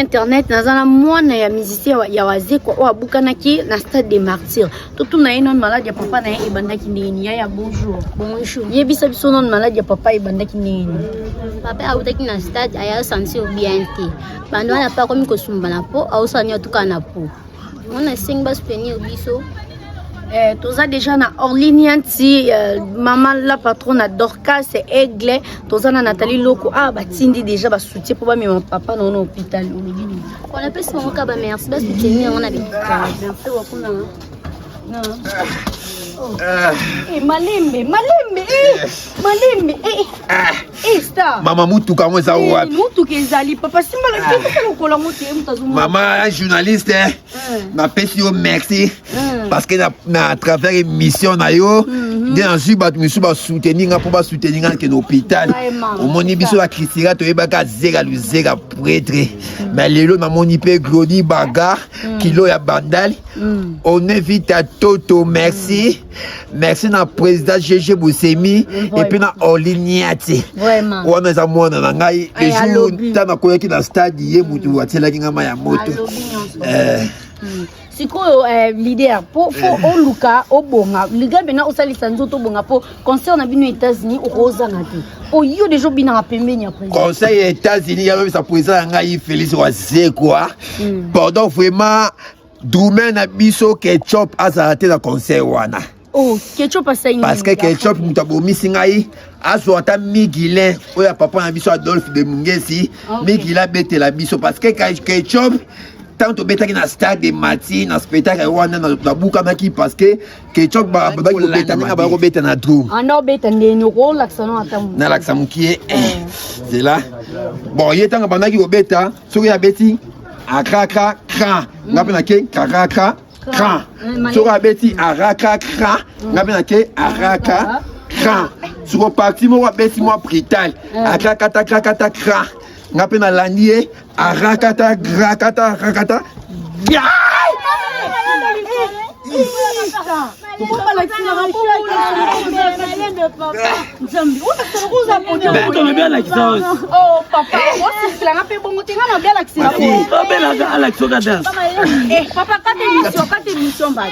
Internet, naza na mwana ya musicien ya Wazekwa oyo abukanaki na Stade de Martyr. Totuna ye nano maladi ya papa na ye ebandaki ndenge nini. Yaya, bonjour. Bonjour. Yebisa biso nano maladi ya papa ebandaki ndenge nini. Papa autaki na stade, aya sentir bien te. Bando wana mpe akomi kosumba na po, aosala nyonso tuka na po. Mwana esengi basoutenir biso. Toza déjà na Orlinianti, mama la patronne Dorcas Aigle, toza na Nathalie Loko. Ah, batindi déjà basoutien mpo bamema papa na hôpital. Olobi nini? Wana apesi bango kaka bamerci, basoutenir yango na bikala. Merci beaucoup. Na Eh, malembe malembe, eh, malembe, eh, eh, star. Mama, mutuka yango eza wapi? Mutuka ezali, papa. Simba kaka lokola ngo te, moto azomona. Mama journaliste, napesi yo merci parce que na travers émission na yo nde nazwi bato misusu basoutenir nga mpo basoutenir nga nakende hôpital. Omoni biso bakristika toyebaka zeka luzeka prêtre, mais lelo namoni mpe Glodi Baga kilo ya Bandali Onevita Toto. Merci, merci na président GG Bosemi et puis na Oliniati. Wana eza mwana na ngai. Le jour ntango nakoyaki na stade, ye motu atielaki ngai mai ya moto. Sikoyo, leader, po fo oluka obonga liga mpena, osalisa nzoto obonga mpo concert na bino États-Unis okozanga te, po yo deja obinaka pembeni ya président. Conseil ya États-Unis, yalobisa président ya ngai Félix Wazekwa, pardon, vraiment, drummer na biso Ketchup azala te na concert wana. Oh, Ketchup asali? Parce que Ketchup moto abomisi ngai. Azwa ata Migilin oyo ya papa na biso Adolphe de Mungesi. Migilin abetela biso, parce que Ketchup, ntango tobetaki na Stade de Martyr na spectacle wana, nabukanaki parce que Ketchup babaki kobeta ndenge baya kobeta na drum. Anda obeta ndeni? Okolakisa no ata? Nalakisa mokie, zela. Bon, ye ntango abandaki kobeta, soki abeti akaka kra, nga mpe nake kakaka kra. Soki abeti araka kra, nga mpe nake araka kra. Soko partie moko abeti mwa brutal, akakata krakata kra, nga mpe nalandi ye arakata grakata rakata. Oh papa, osilanga mpe bongo te, nga na obialakisela. Alakisa danse. Papa, kata émission, kata émission, baba.